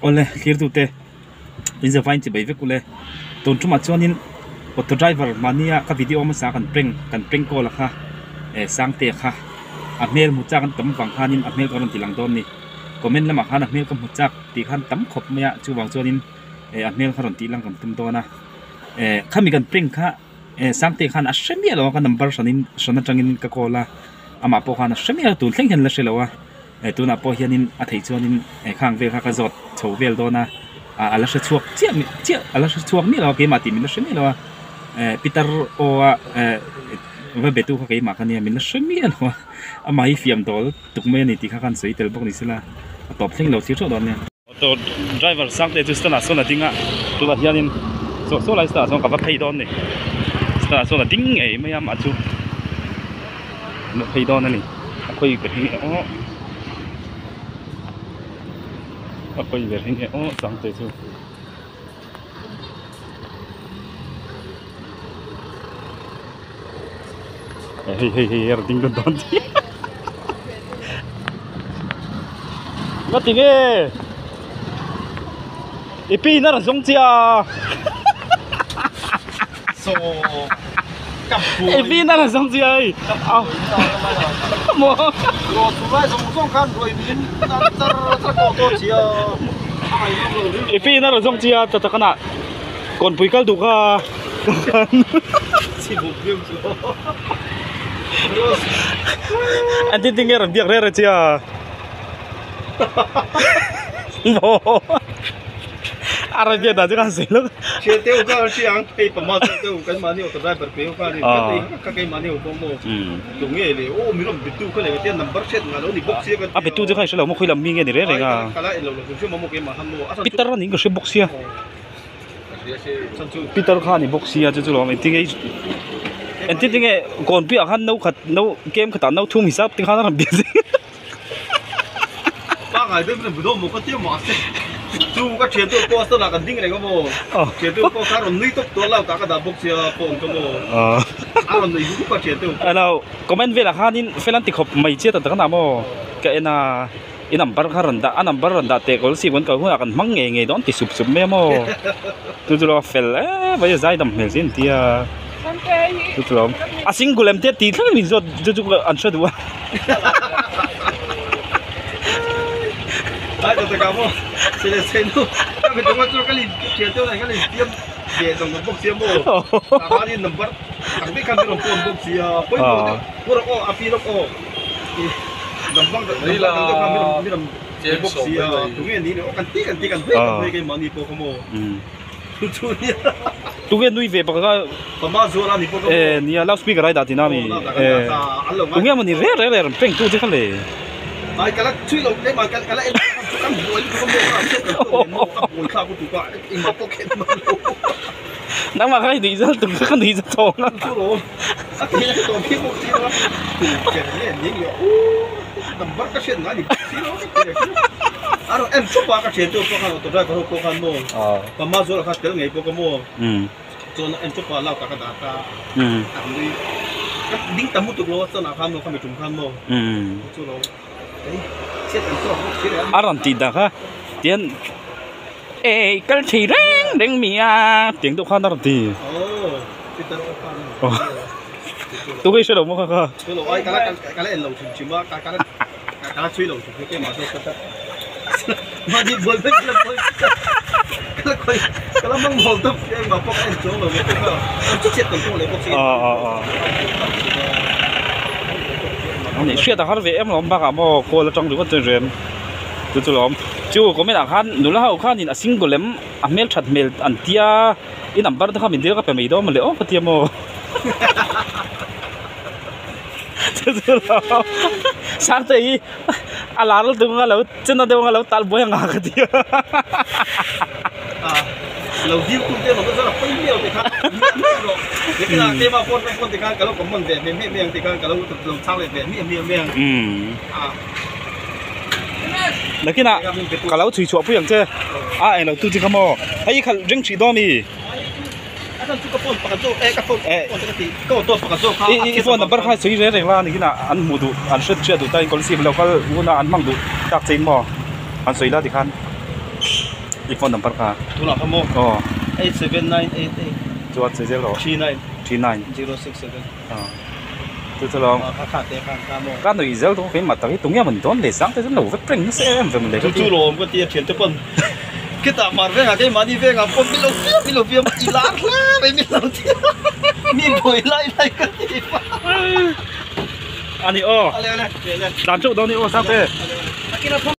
Awle thlirtute in zavain chibai vek ule tun tumah chuanin auto driver mahnia ka video hmasa kan prank kan prank call a kha eh Sangtea kha a hmel hmu chak an tam vang khanin a hmel ka rawn ti lang dawn a ni comment lamah khan a hmel ka hmu chak tih khan tam khawp mai a chuvang chuanin eh a hmel kha rawn tih lang kan tum dawn a eh khami kan prank kha eh Sangtea khan a hre miah lo a ka number hranin hran atangin ka call a amah pawh khan a hre miah lo tun thleng hian la hre lo a. Eh tunah pawh hianin a theih chuanin eh khang vel kha ka zawt chho vel dawn a ah a la hre chhuak chiah chiah a la hre chhuak miah lo a keimah tih min la hre miah lo a eh pitar aw a eh va be tu kha keimah kha nia min la hre miah lo a amah hi fiam dawl tuk mai a ni tih kha khan sawi tel bawk ni sela a tawp thleng lo thlir theuh dawn nia. Auto driver Sangte chu stand ah sawn a ding a tunah hianin saw saw lai stand ah sawn ka va phei dawn a ni stand ah sawn a ding ngei mai a amah chu an va phei dawn a ni a khawi ber hi nge aw a khawi ber hi nge aw Sangte chu. Hei hei hei a rawn ding dawn dawn Nga ti nge I pi in a rawn zawng chiah a I pi in a rawn zawng chiah a hei Maw I pi in a rawn zawng chiah a tatakana Kawnpui kal duh kha An tin tinge rawn biak reng reng che a Maw A rawn biak dan chu ka han sawi lawk A betu chu kha i hre lo maw khawi lam mi nge ni reng reng a Pitar a niin ka hre bawk sia. Peter kha a ni bawk sia chu chu lawm engtin nge engtin tinge kawn piahah khan no khat no kem khatah no thum hisap te khan a rawn biak zing Pangai deuh chuan budaw maw ka tia mahse chu ka thian tu pawh sawn ah kan ding reng a maw thian tu pawh kha a rawn nui tawp tawh lo tah ka dah bawk sia phone ka maw a rawn nui huk huk a thian tu alo comment velah khanin fel an ti khawp mai chiat ang tak a maw ka en a. I number kha rawn dah a number rawn dah teh kawl si kan kal hunah kan hmang ngei ngei dawn ti sup sup mai a maw chu chu lo a fel em mai a zaidam hmel si an ti a chu chu lo a single em te tih thleng in zawt chu chu an hre duh a. Tunge nui ve bawk a eh nia loud speaker a i dah tihna a mi eh tunge mawni reng reng leh rawn peng tu che kha le. Nangmah kha i nuih zal tuk ka nuih za thawng a. A rawn tih dak a tian eh kal thei reng reng mi a tiang deuh khan a rawn ti tu hi hre lo maw kha kha. Ani hriat a har ve em lawm bakah maw call atang ringawt chuan rem chu chu lawm chu comment ah khan nula ho khanin a single em a hmelthat hmel an tia i number te kha min dil ka pe mai dawn mawle aw ka tia maw. Chu chu lawm Sangte hi a lar lutuk anga lo chena deuh anga lo tal buai anga ka ti a. Lo dil tum te rawh chuan a pawi miau te khan miah rawh lekina keimah phone ka phone te khan ka lo common ve hmeh hmeh mai ang ti khan ka lo lo chhang leh ve miah miah mai ang a. Nakinah ka lo chhui chhuah pui ang che a englo tu chi kha maw hei khalh ring hrih dawn mi. I phone number kha sawi reng reng la ni kinah an hmuh duh an hriat hriat duh ta in kawlsip lo kal hun a an hmang duh tak che in maw an sawi la tikhan. I phone number kha. Tunah kha maw? Aw. 87988. Chuan sawi zel rawh. 39. 39. 067. Aw. Chu chu lawng. Kha kha te khan kha maw? Ka nuih zel dawn keimah tak hi tunge mawn dawn le sang te chu lo vek reng nasa em em le. Chu chu lawm ka ti a thiante pawn khitah mar vengah keimahni vengah pawh min lo fiam min lo fiam i lar hle mai min lo ti a mi buai lai lai ka ti pa. Ani aw. Ale ale. Dan teuh dawn ni aw sang te. Ale ale.